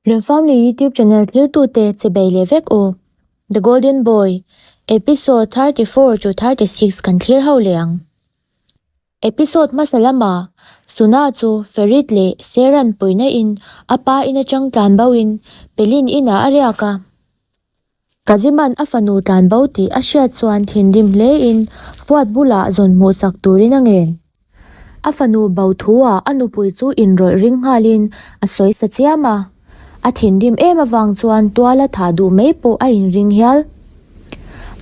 Rem Family YouTube channel thirtute che bei leh vek u. The Golden Boy, Episode 34 to 36 kan thlir ho leh ang. Episode hmasa lamah Suna chu Ferit leh Seran puihna in a pa in atang tlan bo in Pelin inah a riak a. Kaziman a fanu tlan bo tih a hriat chuan thinrim hle in Fuat bulah zawn hmuh sak turin a ngen. A fanu bo thu ah a nupui chu inrawlh ring nghalin a sawi sa chiam a. A thinrim em avang chuan tual a thah duh mai pawh a inring hial.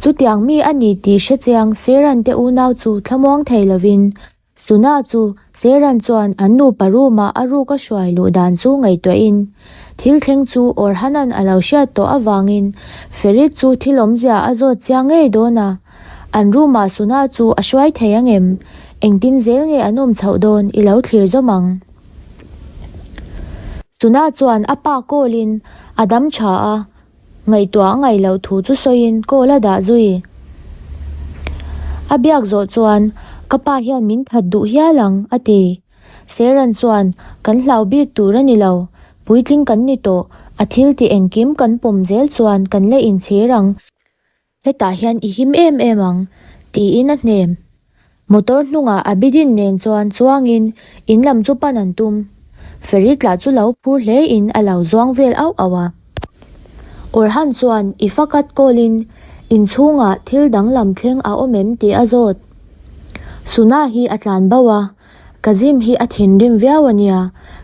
Chutiang mi a ni tih hre chiang Seran te unau chu thlamuang thei lovin Suna chu Seran chuan an nupa room ah a ruk a hruai luh dan chu ngaihtuahin thil thleng chu Orhanan a lo hriat tawh avangin Ferit chu thil awmzia a zawt chiang ngei dawn a. An room ah Suna chu a hruai thei angem? Engtin zel nge an awm chhoh dawn i lo thlir zawm ang. Suna chuan a pa call in a dam tha a, ngaihtuah a ngaih loh thu chu sawiin call a dah zui. A biak zawh chuan ka pa hian min that duh hial ang a ti. Seran chuan kan hlau bik tur a ni lo, puitling kan ni tawh, a thil tih engkim kan pawm zel chuan kan la inchhir ang. Hetah hian i him em em ang, tiin a hnem. Motor hnungah Abidin nen chuan chuangin in lam chu pan an tum. Ferit lah chu lo phur hle in a lo zuang vel auh auh a. Orhan chuan i fakat call in inchhungah thil danglam thleng a awm em tih a zawt. Suna hi a tlan bo a, Kazim hi a thinrim viau a nia,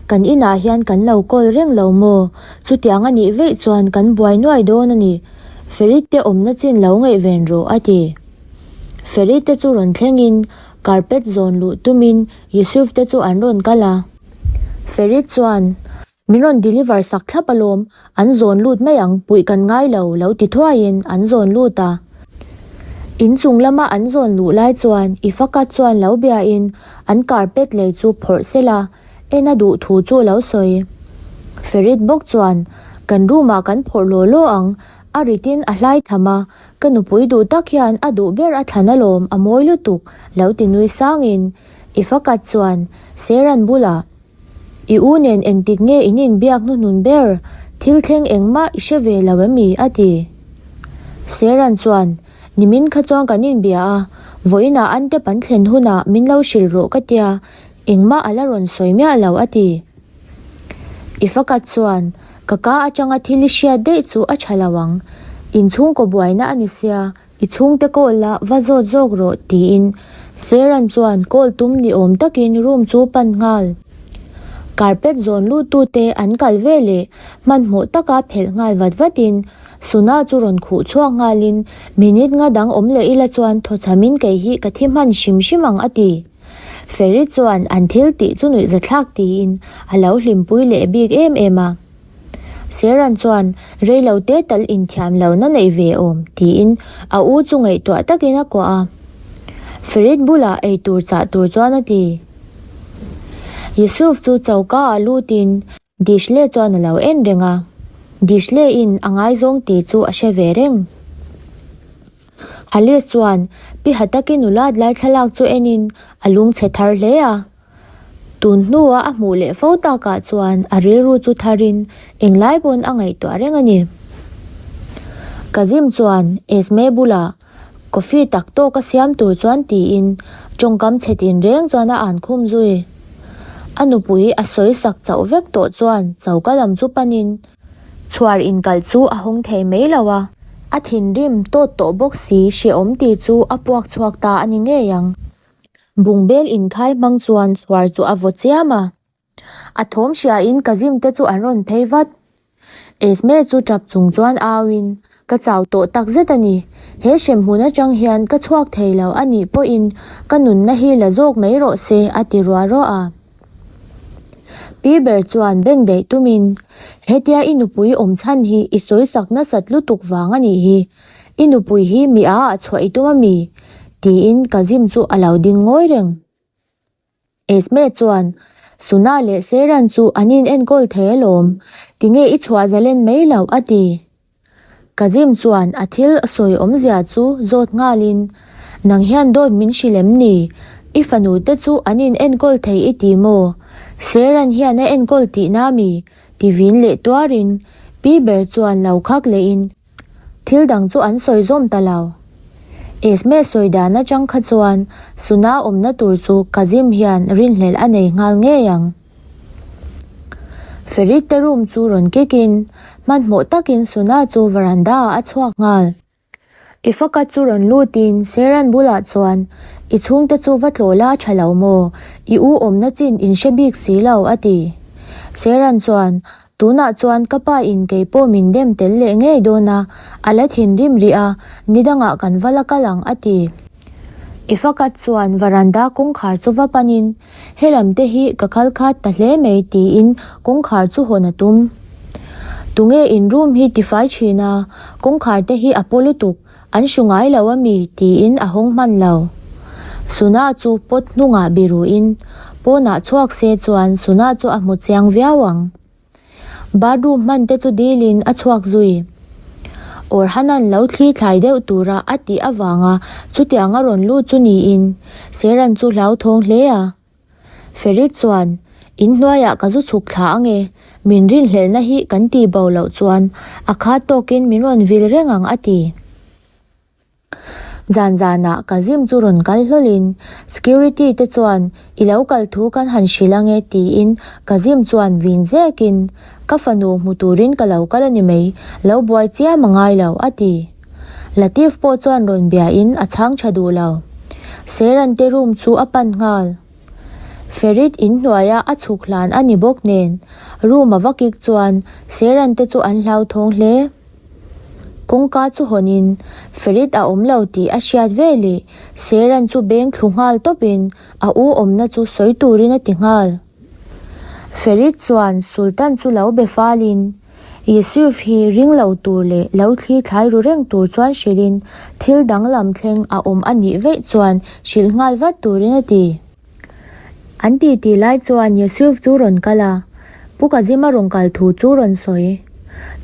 kan inah hian kan lo kawl reng lo maw? Chutiang a nih veih chuan kan buai nuai dawn a ni. Ferit te awmna chin lo ngaihven rawh a ti. Ferit te chu rawn thlengin carpet zawn luh tumin Yusuf te chu an rawn kal a. Ferit chuan, Min rawn deliver sak thlap alawm, An zawn lut mai ang, puih kan ngai lo, lo ti thuaiin an zawn lut a. In chung lama an zawn luh lai chuan i fakat chuan lo biain an carpet lei chu phawrh sel a, en a duh thu chu lo sawi. Ferit bawk chuan, Kan room ah kan phawrh law law ang, a ritin a hlai tham a, ka nupui duh tak hian a duh ber a thlan alawm, a mawi lutuk, lo ti nui sangin i fakat chuan Seran bulah, I u nen engtik nge in inbiak hnuhnun ber? Thil thleng engmah i hre ve lo em i? a ti. Seran chuan, Nimin kha chuan kan inbia a, vawiinah an tep an thlen hunah min lo hrilh rawh ka tia, engmah a la rawn sawi miah lo a ti. I fakat chuan, Ka ka atanga thil i hriat daih chu a tha lo ang, inchhungkaw buaina a ni sia, I chhungte call la va zawt zawk rawh tiin Seran chuan call tum ni awm takin room chu pan nghal. Carpet zawn lut tute an kal ve leh hmanhmawh taka phelh nghal vat vatin Suna chu rawn khuh chhuak nghalin minute nga dang awm leh ila chuan thawchhamin kei hi ka thi hman hrim hrim ang a ti. Ferry chuan an thil tih chu nuihzathlak tiin a lo hlimpui leh bik em em a. Seran chuan rei lo te tal inthiam lo na neih ve awm tiin a u chu ngaihtuah takin a kuah a. Ferit bulah ei tur chah tur chuan a ti. Yusuf chu choka ah lutin Dishle chuan a lo en reng a. Dishle in a ngaizawng tih chu a hre ve reng. Halis chuan Pi Hataki nulat lai thlalak chu enin a lungchhe thar hle a. Tun hnua a hmuh leh fo takah chuan a rilru chu tharin englai pawn a ngaihtuah reng a ni. Kazim chuan Esme bulah coffee tak tawk a siam tur chuan tiin tawngkam chhe tin reng chuan a an khum zui. A nupui a sawi sak chauh vek tawh chuan choka lam chu panin chhuar inkalh chu a hawng thei mai lo a. A thinrim tawt tawh bawk si hrehawm tih chu a puak chhuak ta a ni ngei ang. Bungbel inkhai hmang chuan chhuar chu a vaw chiam a. A thawm hriain Kazim te chu an rawn phei vat. Esme chu tap chung chuan auin, Ka chau tawh tak zet a ni. He hremhmun atang hian ka chhuak thei lo a nih pawhin ka nunna hi la zawk mai rawh se a ti ruah ruah a. Pi ber chuan beng daih tumin, Hetia i nupui awm chhan hi i sawisak nasat lutuk vang a nih hi. I nupui hi mi a ah chhuah i tum a mi? tiin Kazim chu a lo ding ngawi reng. Esme chuan, Suna leh Seran chu an in enkawl thei alawm, tinge i chhuah zalen mai loh a ti. Kazim chuan a thil sawi awmzia chu zawt nghalin, Nang hian dawt min hrilh em ni? I fanu te chu an in enkawl thei i ti maw? Seran hian a enkawl tihna mi? Ti vin leh tuarin pi ber chuan lo khak lehin thil dang chu an sawi zawm ta lo. Esme sawi dan atang kha chuan Suna awmna tur chu Kazim hian rinhlelh a nei nghal ngei ang. Ferit te room chu rawn kikin hmanhmawh takin Suna chu veranda ah a chhuak nghal. I faka chu rawn lutin Seran bulah chuan, I chhungte chu va tlawh la tha lo maw? I u awmna chin in hre bik si lo, a ti. Seran chuan, Tunah chuan ka pa in kei pawh min dem tel leh ngei dawn a, a la thinrim rih a, nidangah kan va la kal ang, a ti. I faka chuan varanda kawngkhar chu va panin, Helam te hi ka khal khat ta hle mai tiin kawngkhar chu hawn a tum. Tunge in room hi tifai thin a, kawngkhar te hi a paw lutuk, an hru ngai lo a mi tiin a hawng hman lo. Suna chu pot hnungah biruin pawnah chhuak se chuan Suna chu a hmu chiang viau ang. Bathroom hman te chu dilin a chhuak zui. Orhanan lo thli thlai deuh tura a tih avanga chutiang a rawn lut chu niin Seran chu hlauthawng hle a. Ferit chuan, In hnuaiah ka zu chhuk thla ange, min rinhlelhna hi kan tih bo loh chuan a khat tawkin min rawn vil reng ang a ti. Zan zanah Kazim chu rawn kal hlawlin security te chuan i lo kal thu kan han hrilh ange tiin Kazim chuan vin zekin ka fanu hmu turin ka lo kal a ni mai, lo buai chiam a ngai lo a ti. Latif pawh chuan rawn biain a chhang tha duh lo. Seran te room chu a pan nghal. Ferit in hnuaia a chhuk hlan a ni bawk nen room a va kik chuan Seran te chu an hlauthawng hle. Kawngka chu hawnin Ferit a awm lo tih a hriat veleh Seran chu beng thlu nghal tawpin a u awmna chu sawi turin a ti nghal. Ferit chuan Sultan chu lo be falin Yusuf hi ring lo tur leh lo thli thlai ru reng tur chuan hrilhin thil danglam thleng a awm a nih veih chuan hrilh nghal vat turin a ti. An ti tih lai chuan Yusuf chu rawn kal a, Pu Kazim a rawn kal thu chu rawn sawi.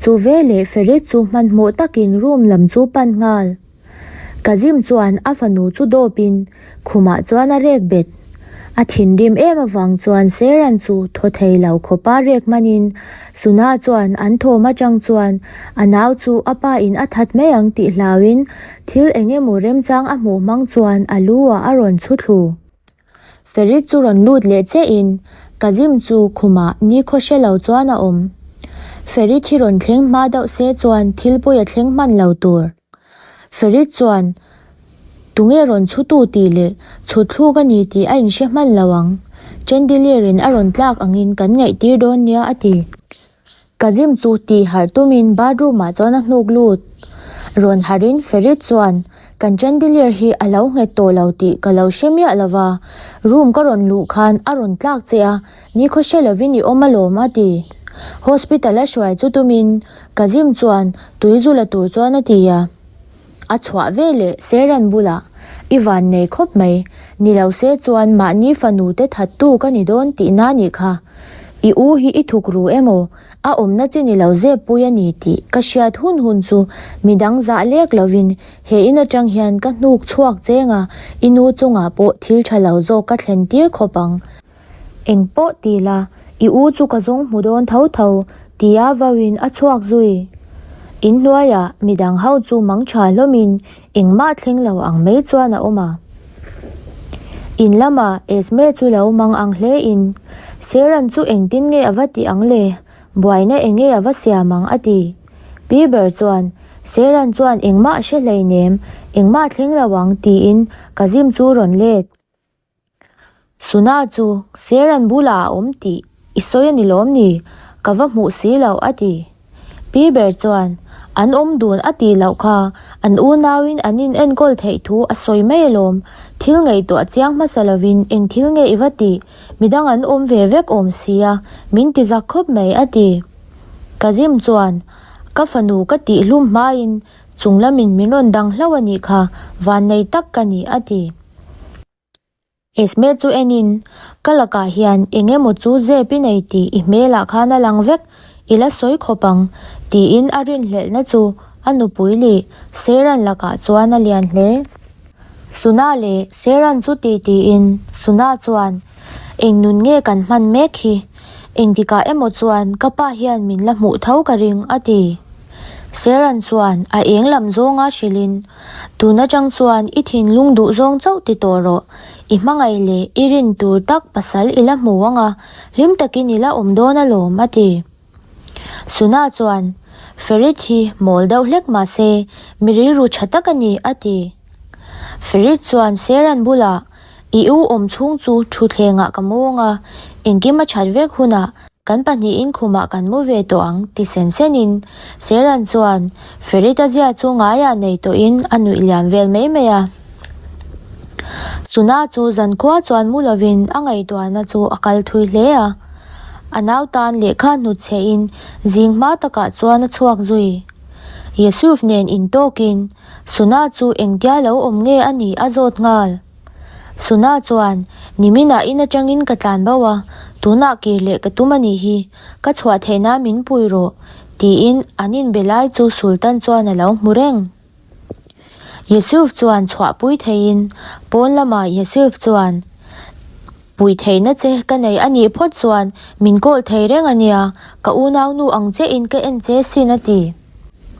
Chu veleh Ferit chu hmanhmawh takin room lam chu pan nghal. Kazim chuan a fanu chu dawpin khumah chuan a rek bet. A thinrim em avang chuan Seran chu thaw thei lo khawpa rek hmanin Suna chuan an thawm atang chuan a nau chu a pa in a that mai ang tih hlauin thil eng emaw remchang a hmuh hmang chuan a lu ah a rawn chhu thlu. Ferit chu rawn lut leh che in Kazim chu khumah nikhaw hre lo chuan a awm. Ferit hi rawn thleng hma deuh se chuan thil pawi a thleng hman lo tur. Ferit chuan Tunge rawn chhu tu tih leh chhut thluk a ni tih a inhre hman lo ang. Chandelier in a rawn tlak angin kan ngaihtir dawn nia a ti. Kazim chu tih harh tumin bathroom ah chuan a hnuk lut. Rawn harhin Ferit chuan kan chandelier hi a lo nghet tawh lo tih ka lo hre miah lo va, room ka rawn luh khan a rawn tlak che a, nikhaw hre lovin i awm alawm a ti. Hospital a hruai chu tumin Kazim chuan tui zu la tur chuan a ti a. A chhuah ve leh Seran bulah, I van nei khawp mai, ni lo se chuan mahni fanu te thattu ka ni dawn tihna nih kha. I u hi i thuk ru emaw, a awmna chi ni lo zep pui a ni tih ka hriat hun hun chu midang zah lek lovin he in atang hian ka hnuk chhuak cheng a, i nu chungah pawh thil tha lo zawk ka thlen tir khawp ang. Eng pawh ti la, i u chu ka zawng hmu dawn tho tho, tia vauin a chhuak zui. In hnuaiah midang ho chu mang tha hlawmin engmah thleng lo ang mai chuan a awm a. In lamah Esme chu lo mang ang hle in, Seran chu engtin nge a va tih ang le, buaina eng nge a va siam ang a ti. Pi ber chuan, Seran chuan engmah hre hleinem, engmah thleng lo ang tiin Kazim chu rawn let. Suna chu Seran bulah a awm tih i sawi a ni lawm ni? Ka va hmuh si loh a ti. Pi ber chuan, An awm dun a tih loh kha, an unauin an in enkawl theih thu a sawi mai alawm. Thil ngaihtuah chiang hmasa lovin eng thil nge i va tih? Midang an awm ve vek awm sia, min ti zak khawp mai a ti. Kazim chuan, Ka fanu ka tih hlum hmain chung lamin min rawn dang hlauh a nih kha, vannei tak ka ni a ti. Esme chu enin, Ka lakah hian eng emaw chu zep i nei tih i hmelah khan a lang vek, i la sawi khawp ang, tiin a rinhlelhna chu a nupui leh Seran lakah chuan a lian hle. Suna leh Seran chu ti tiin Suna chuan, Eng nun nge kan hman mek hi? Engtikah emaw chuan ka pa hian min la hmuh tho ka ring, a ti. Seran chuan a eng lam zawnga hrilhin, Tun atang chuan i thinlung duh zawng chauh ti tawh rawh. I hmangaih leh i rin tur tak pasal i la hmu ang a, hlim takin i la awm dawn alawm, a ti. Suna chuan, Ferit hi mawl deuh hlek mah se, mi rilru tha tak a ni, a ti. Ferit chuan Seran bulah, I u awm chhung chu thutthlengah ka mu ang a, engkim a that vek hunah kan pahnihin khumah kan mu ve tawh ang, ti sen senin Seran chuan Ferit a zia chu ngaiah nei tawhin a nuih liam vel mai mai a. Suna chu zankhua chuan mu lovin a ngaihtuahna chu a kal thui hle a. A nau tan lehkha hnutchhehin zing hma takah chuan a chhuak zui. Yusuf nen intawkin Suna chu engtia lo awm nge a nih a zawt nghal. Suna chuan, Niminah in atangin ka tlan bo a, tunah kir leh ka tum a nih hi, ka chhuah theihna min pui rawh, tiin an inbe lai chu Sultan chuan a lo hmu reng. Yusuf chuan chhuahpui theiin pawn lamah Yusuf chuan, Pui theihna che ka nei a nih phawt chuan min kawl thei reng a nia, ka unaunu ang chiahin ka en che sin a ti.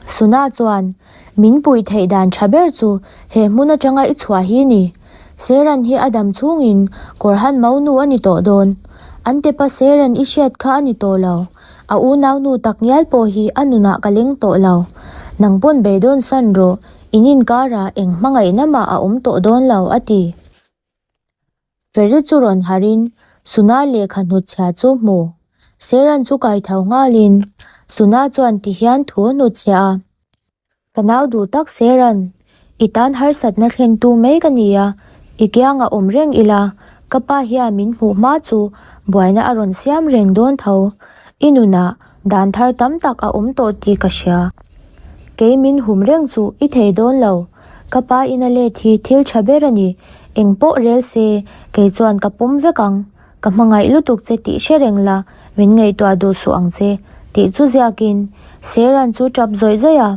Suna chuan, Min pui theih dan tha ber chu he hmun atanga i chhuah hi ni. Seran hi a dam chhungin Kawrhan Maunu a ni tawh dawn. An tepa Seran i hriat kha a ni tawh lo. A unaunu tak ngial pawh hi a nunah ka leng tawh lo. Nang pawn beidawn san rawh, in inkarah eng hmangaihna mah a awm tawh dawn lo, a ti. Ferry chu rawn harhin Suna lehkha hnutchhia chu hmu. Seran chu kai tho nghalin Suna chuan ti hian thu a hnutchhia a, Ka nau duh tak Seran, i tan harsatna thlentu mai ka ni a, i kiangah awm reng ila, ka pa hian min hmuh hma chu buaina a rawn siam reng dawn tho. I nunah dan thar tam tak a awm tawh tih ka hria. Kei min hum reng chu i thei dawn lo. Ka pa ina let hi thil tha ber a ni. Eng pawh rel se, kei chuan ka pawm vek ang. Ka hmangaih lutuk che tih hre reng la, min ngaihtuah duh suh ang che, tih chu ziakin Seran chu tap zawih zawih a.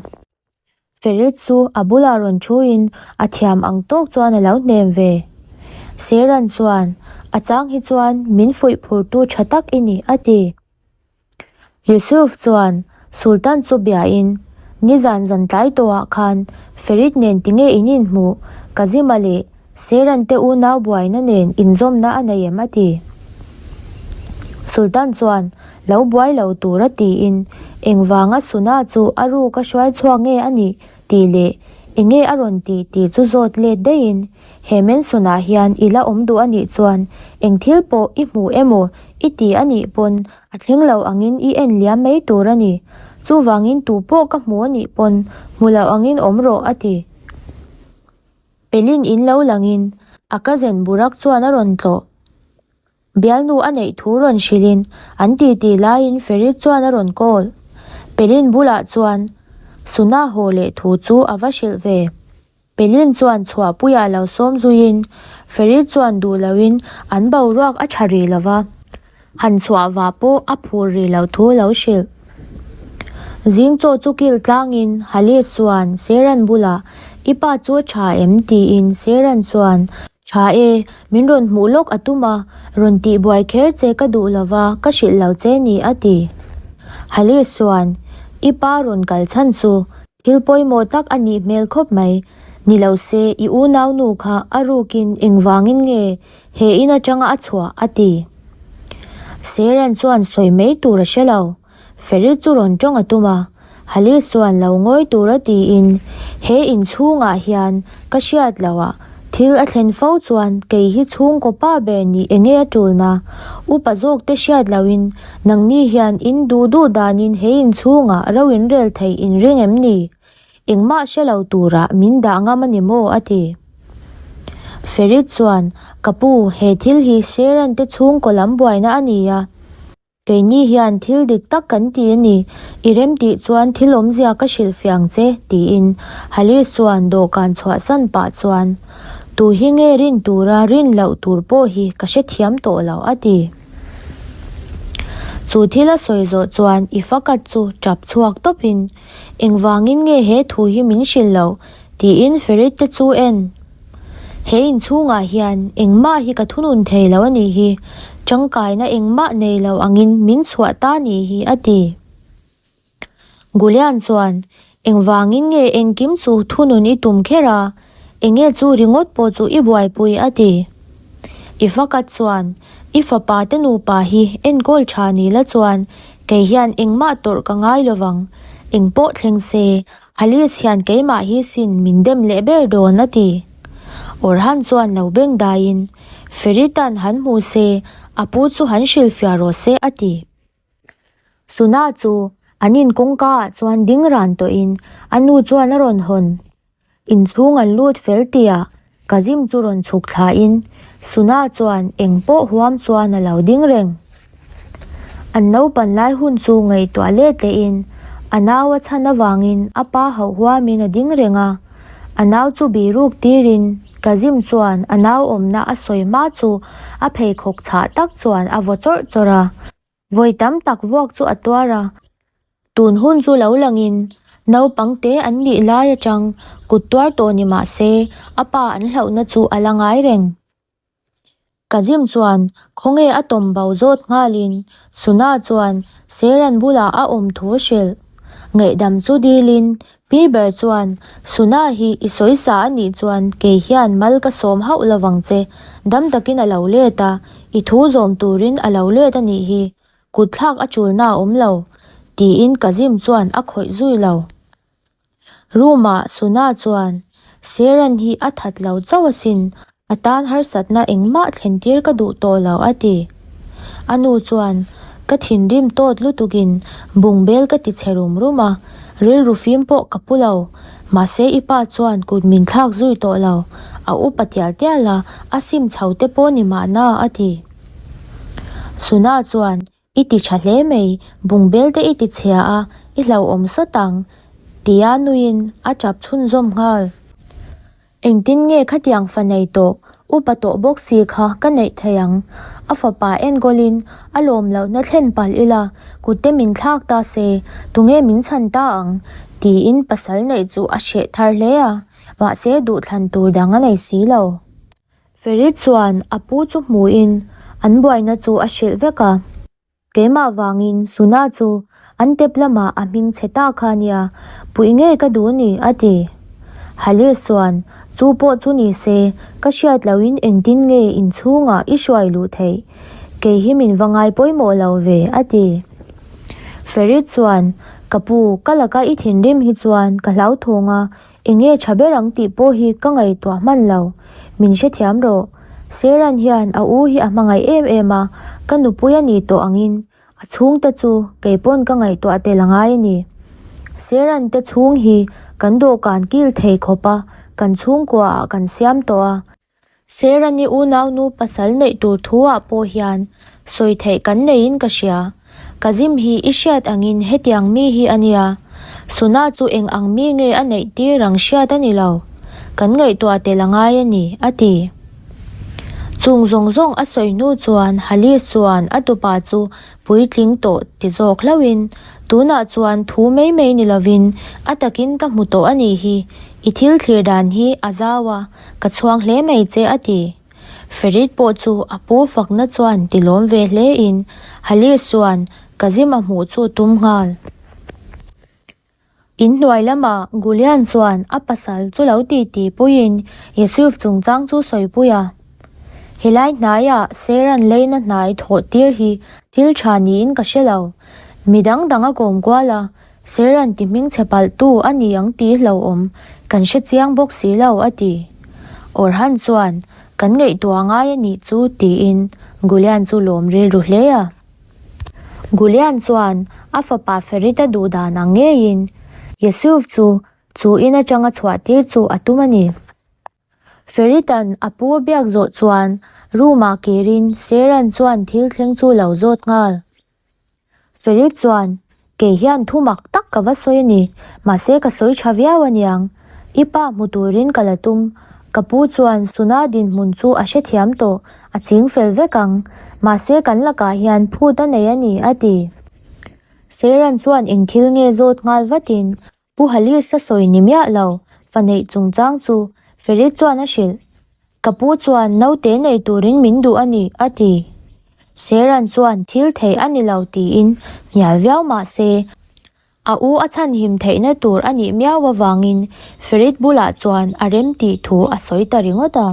Ferit chu a bulah rawn thuin a thiam ang tawk chuan a lo hnem ve. Seran chuan, A chang hi chuan min fuih phurtu tha tak i ni, a ti. Yusuf chuan Sultan chu biain, Nizan zan tlai tawhah khan Ferit nen tinge in inhmuh? Kazima leh Seran te unau buaina nen inzawmna a nei em? a ti. Sultan chuan, Lo buai lo tura tiin, Engvanga Suna chu a ruk a hruai chhuak nge a nih? tih leh Enge a rawn tih tih chu zawt let daihin, He Mansion-ah hian i la awm duh a nih chuan eng thil pawh i hmu emaw i ti a nih pawn a thleng lo angin i en liam mai tur a ni. Chuvangin tu pawh ka hmu a nih pawn hmu lo angin awm rawh a ti. Pelin in lo langin a cousin Burak chuan a rawn tlawh. Bialnu a neih thu rawn hrilhin an titi laiin Ferit chuan a rawn call. Pelin bulah chuan Suna haw leh thu chu a va hrilh ve. Pelin chuan chhuahpuiah lo sawm zuiin Ferit chuan duh loin an boruak a tha rih lova, han chhuah vah pawh a phur rih loh thu a lo hrilh. Zing chaw chu kil tlangin Halis chuan Seran bulah I pa chu a tha em? tiin Seran chuan Tha e, min rawn hmuh lawk a tum a, rawn tih buai kher che ka duh lova ka hrilh lo che ni a ti. Halis chuan, I pa rawn kal chhan chu thil pawimawh tak a nih hmel khawp mai, ni lo se i unaunu kha a rukin engvangin nge he in atanga a chhuah a ti. Seran chuan sawi mai tur a hre lo. Ferit chu rawn tawng a tum a, Halis chuan lo ngawi tura tiin, He inchhungah hian ka hriat loh a, thil a thlen fo chuan kei hi chhungkaw pa ber nih enge a tulna? Upa zawk te hriat lohin nangni hian in duh duh danin he inchhungah ro in rel theih in ring em ni? Engmah hre lo turah min dah ngam a ni maw? a ti. Ferit chuan, Ka pu, he thil hi Seran te chhungkaw lam buaina a ni a. Keini hian thil dik tak kan ti a ni, i rem tih chuan thil awmzia ka hrilh fiah ang che, tiin Halis chuan dawhkan chhuahsan pah chuan, Tu hi nge rin tura rin loh tur pawh hi ka hrethiam tawh lo, a ti. Chu thil a sawi zawh chuan i fakat chu tap chhuak tawpin, Engvangin nge he thu hi min hrilh loh? tiin Ferit te chu en. He inchhungah hian engmah hi ka thunun thei lo a nih hi. Tangkaina engmah nei lo angin min chhuah ta nih hi a ti. Gulian chuan, Engvangin nge engkim chu thunun i tum kher a, enge chu ringawt pawh chu i buaipui a ti. I fakat chuan, I fapa te nupa hi enkawl tha ni la chuan kei hian engmah tawrh ka ngai lovang, engpawh thleng se Halis hian keimah hi sin min dem leh ber dawn a ti. Orhan chuan lo beng daiin, Feritan han hmu se, a pu chu han hrilhfiah rawh se a ti. Suna chu an in kawngka ah chuan ding ran tawhin a nu chuan a rawn hawn. Inchhung an lut fel tihah Kazim chu rawn chhuk thlain Suna chuan eng pawh huam chuan a lo ding reng. An naupan lai hun chu ngaihtuah let lehin a nau a chhan avangin a pa hauh huamin a ding reng a. A nau chu biruk tirin Kazim chuan a nau awmna a sawi hma chu a pheikhawk chhah tak chuan a vaw chawrh chawrh a. Vawi tam tak vuak chu a tuar a, tun hun chu lo langin naupang te an nih lai atang kut tuar tawh ni mah se a pa an hlauhna chu a la ngai reng. Kazim chuan khawnge a tawm bo zawt nghalin Suna chuan Seran bulah a awm thu a hrilh. Ngaihdam chu dilin Pi ber chuan, Suna hi i sawisa a nih chuan kei hian mal ka sawm hauh lovang che, dam takin a lo let a, i thu zawm turin a lo let a nih hi, kut thlak a chulna a awm lo, tiin Kazim chuan a khawih zui lo. Room ah Suna chuan, Seran hi a that lo chauh asin, A tan harsatna engmah thlen tir ka duh tawh lo a ti. A nu chuan, Ka thinrim tawt lutukin bungbel ka ti chhe rum rum a, rilru fim pawh ka pu lo. Mahse i pa chuan kut min thlak zui tawh lo, a upa tial tial a, a sim chho te pawh ni mahna a ti. Suna chuan, I ti tha hle mai, bungbel te i ti chhia a, i hlauhawm sawt ang, tia nuiin a tap chhunzawm nghal. Engtin nge khatiang fa nei tawh, upa tawh bawk si kha ka neih thei ang? A fapa enkawlin a lawm lohna thlen palh ila, kutte min thlak ta se, tunge min chhan ta ang? tiin pasal neih chu a hreh thar hle a, mahse duhthlan tur dang a nei si lo. Ferit chuan a pu chu hmuhin an buaina chu a hrilh vek a. Keimah vangin Suna chu an tep lamah a hming chhe ta kha nia, puih ngei ka duh ni, a ti. Halis chuan, Chu pawh chu ni se, ka hriat lohin engtin nge inchhungah i hruai luh theih? Kei hi min va ngai pawimawh lo ve, a ti. Ferit chuan, Ka pu, ka laka i thinrim hi chuan ka hlauthawng a, Enge tha ber ang tih pawh hi ka ngaihtuah hman lo. Min hrethiam rawh. Seran hian a u hi a hmangaih em em a, ka nupui a nih tawh angin a chhungte chu kei pawn ka ngaihtuah tel a ngai a ni. Seran te chhung hi kan dawhkan kil thei khawp a, kan chhungkua ah kan siam tawh a. Serani unaunu pasal neih tur thu ah pawh hian sawi theih kan neiin ka hria. Kazim hi i hriat angin hetiang mi hi a nia. Suna chu eng ang mi nge a neih tir ang hriat a ni lo. Kan ngaihtuah tel a ngai a ni, a ti. Chung zawng zawng a sawi hnu chuan Halis chuan a tupa chu puitling tawh ti zawk hlauhin, Tunah chuan thu mai mai ni lovin a takin ka hmu tawh a nih hi, i thil thlir dan hi a zau a, Ka chhuang hle mai che a ti. Ferit pawh chu a pu fakna chuan ti lawm ve hle in Halis chuan Kazim a hmuh chu tum nghal. In hnuai lamah Gulian chuan a pasal chu lo ti ti puiin Yusuf chungchang chu sawi pui a. Helai hnaiah Seran leina hnai thawh tir hi thil tha niin ka hre lo. Midang dang a kawm kual a, Seran ti hming chhe palh tu a ni ang tih hlauhawm kan hre chiang bawk si lo a ti. Orhan chuan kan ngaihtuah ngai a nih chu tiin Gulian chu lawm rilru hle a. Gulian chuan a fapa Ferit a duh dan ang ngeiin Yusuf chu chu in atanga chhuah tir chu a tum a ni. Feritan a pu a biak zawh chuan room ah kirin Seran chuan thil thleng chu lo zawt nghal. Ferit chuan, Kei hian thu mak tak ka va sawi a ni, mahse ka sawi tha viau aniang. I pa hmu turin ka la tum. Ka pu chuan Suna dinhmun chu a hrethiam tawh, a ching fel vek ang. Mahse kan lakah hian phut a nei a ni, a ti. Seran chuan eng thil nge zawt nghal vatin, Pu Halis a sawi ni miah lo, fa neih chungchang chu Ferit chuan a hrilh. Ka pu chuan naute nei turin min duh a ni, a ti. Seran chuan thil theih a ni lo tiin hnial viau mah se, a u a chhanhim theihna tur a nih miau avangin Ferit bulah chuan a rem tih thu a sawi ta ringawt a.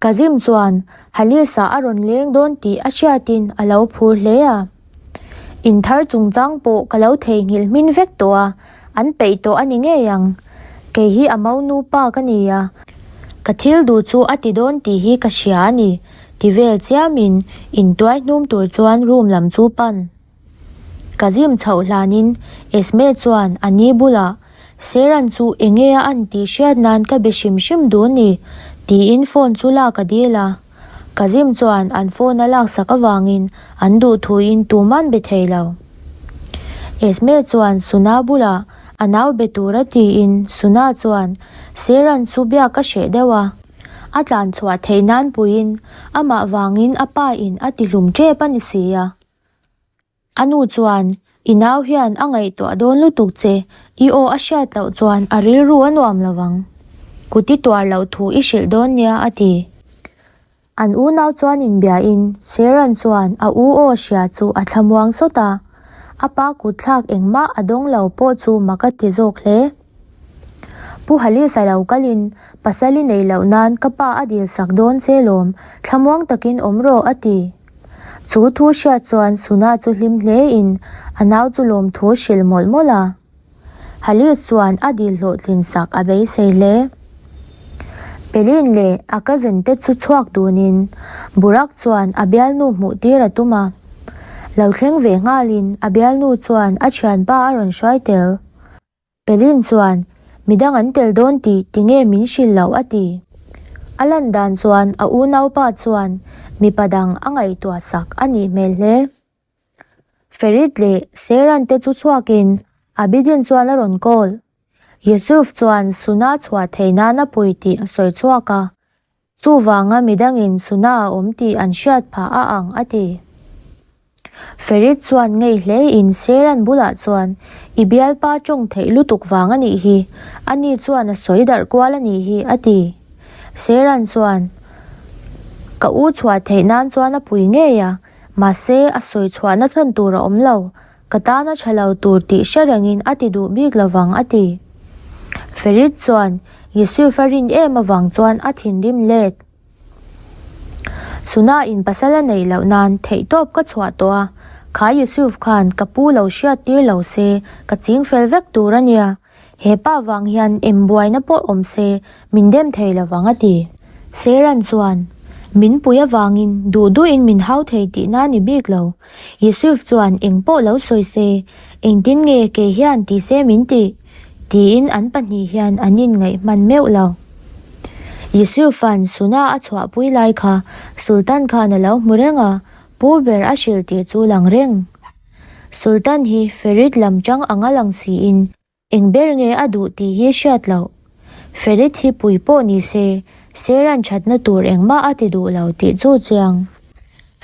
Kazim chuan Halis-a a rawn leng dawn tih a hriatin a lo phur hle a. In thar chungchang pawh ka lo theihnghilh hmin vek tawh a, an peih tawh a ni ngei ang. Kei hi a monu pa ka ni a, ka thil duh chu a ti dawn tih hi ka hria a ni, ti vel chiamin intuai hnum tur chuan room lam chu pan. Ka zim chhoh hlanin Esme chuan a ni bulah, Seran chu enge a an tih hriat nan ka be hrim hrim dun ni, tiin phone chu lak a dil a. Ka zim chuan an phone a laksak avangin an duh thuin tuman be thei lo. Esme chuan Suna bulah a nau be tura tiin Suna chuan Seran chu biak a hreh deuh a. A tlan chhuah theih nan puiin amah vangin a pa in a ti hlum tep a ni si a. A nu chuan, I nau hian a ngaihtuah dawn lutuk che, i aw a hriat loh chuan a rilru a nuam lo vang. Kut i tuar loh thu i hrilh dawn nia, a ti. An unau chuan inbiahin Sharon chuan a u aw hria chu a thlamuang sawt a, a pa kutthlak engmah a dawng lo pawh chu mak a ti zawk hle. Pu Halis-a lo kalin, Pasal i neih loh nan ka pa a dil sak dawn che lawm, thlamuang takin awm rawh, a ti. Chu thu hriat chuan Suna chu hlim hlein a nau chu lawmthu hrilh mawlh mawlh a. Halis chuan a dil hlawhtlin sak a beisei hle. Pelin leh a cousin te chu chhuak dunin Burak chuan a bialnu hmuh tir a tum a. Lo thleng ve nghalin a bialnu chuan a thianpa a rawn hruai tel. Pelin chuan, Midang an tel dawn tih tinge min hrilh loh a ti. A lan dan chuan a unaupa chuan mipa dang a ngaihtuah sak a nih hmel hle. Ferit leh Seran te chu chhuakin Abidin chuan a rawn call. Yusuf chuan Suna chhuah theih nan a pui tih a sawi chhuak a, Chuvanga midangin Suna a awm tih an hriat phah a ang a ti. Ferit chuan ngei hlein Seran bulah chuan, I bialpa tawng theih lutuk vang a nih hi, ani chuan a sawi darh kual a nih hi a ti. Seran chuan, Ka u chhuah theih nan chuan a pui ngei a, mahse a sawi chhuahna chhan tur a awm lo, Ka tan a tha lo tur tih hre rengin a ti duh bik lovang a ti. Ferit chuan Yusuf a rin em avang chuan a thinrim let. Suna in pasal a neih loh nan theihtawp ka chhuah tawh a, kha Yusuf khan ka pu lo hriat tir lo se ka ching fel vek tur a nia. He pa vang hian em buaina pawh awm se min dem thei lovang a ti. Seran chuan, Min pui avangin duh duhin min hau thei tihna a ni bik lo. Yusuf chuan eng pawh lo sawi se, engtin nge kei hian ti se min tih? tiin an pahnih hian an inngaih hman meuh lo. Yusuf-a'n Suna a chhuahpui lai kha Sultan khan a lo hmu reng a, pu ber a hrilh tih chu lang reng. Sultan hi Ferit lam tang anga lang siin eng ber nge a duh tih hi hriat loh. Ferit hi pui pawh ni se, Seran thatna tur engmah a ti duh lo tih chu chiang.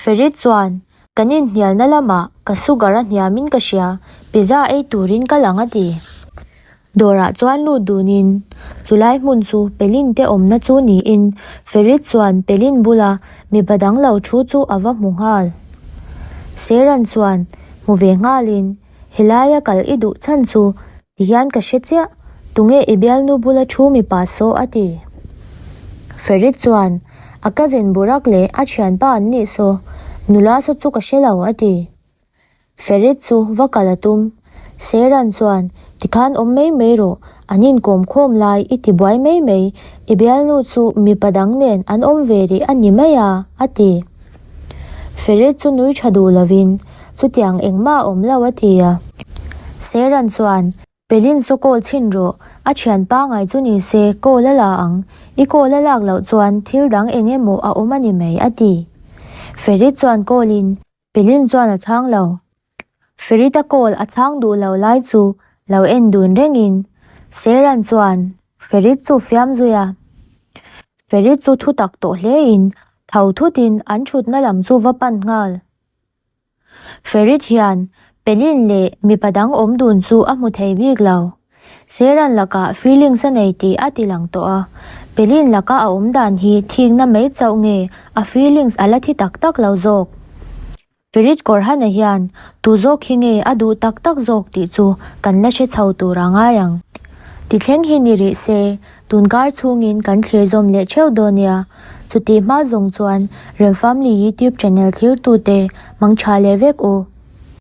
Ferit chuan, Kan inhnialna lamah ka sugar a hniamin ka hria, pizza ei turin ka lang a ti. Dawrah chuan lut dunin, chulai hmun chu Pelin te awmna chu niin Ferit chuan Pelin bula mipa dang lo thu chu a va hmu nghal. Seran chuan hmu ve nghalin, Helaia kal i duh chhan chu tihian ka hre chiah, tunge i bialnu bula thu mipa saw a ti. Ferit chuan, A cousin Burak leh a thianpa an nih saw, nula saw chu ka hre lo a ti. Ferit chu va kal a tum. Seran chuan, Tikhan awm mai mai rawh, an inkawm khawm lai i ti buai mai mai, i bialnu chu mipa dang nen an awm ve rih a ni mai a, a ti. Ferit chu nui tha duh lovin, Chutiang engmah a awm lo a ti a. Seran chuan, Pelin saw call chhin rawh, a thian pangai chu ni se call a la ang, i call a lak loh chuan thil dang eng emaw a awm a ni mai, a ti. Ferit chuan call in, Pelin chuan a chhang lo. Ferita call a chhang duh lo lai chu lo en dun rengin Seran chuan Ferit chu fiam zui a. Ferit chu thu tak tawh hlein tho thutin an thutna lam chu va pan nghal. Ferit hian Pelin leh mipa dang awm dun chu a hmu thei bik lo. Seran lakah feelings a nei tih a ti lang tawh a, Pelin laka a awm dan hi thikna mai chauh nge a feelings a la thi tak tak lo zawk. Ferit Korhan-a hian tu zawk hi nge a duh tak tak zawk tih chu kan la hre chho tur a ngai ang. Ti thleng hi ni rih se, tunkar chhungin kan thlir zawm leh theuh dawn nia. Chutih hma zawng chuan Remfamily YouTube channel thlirtute mangtha leh vek u.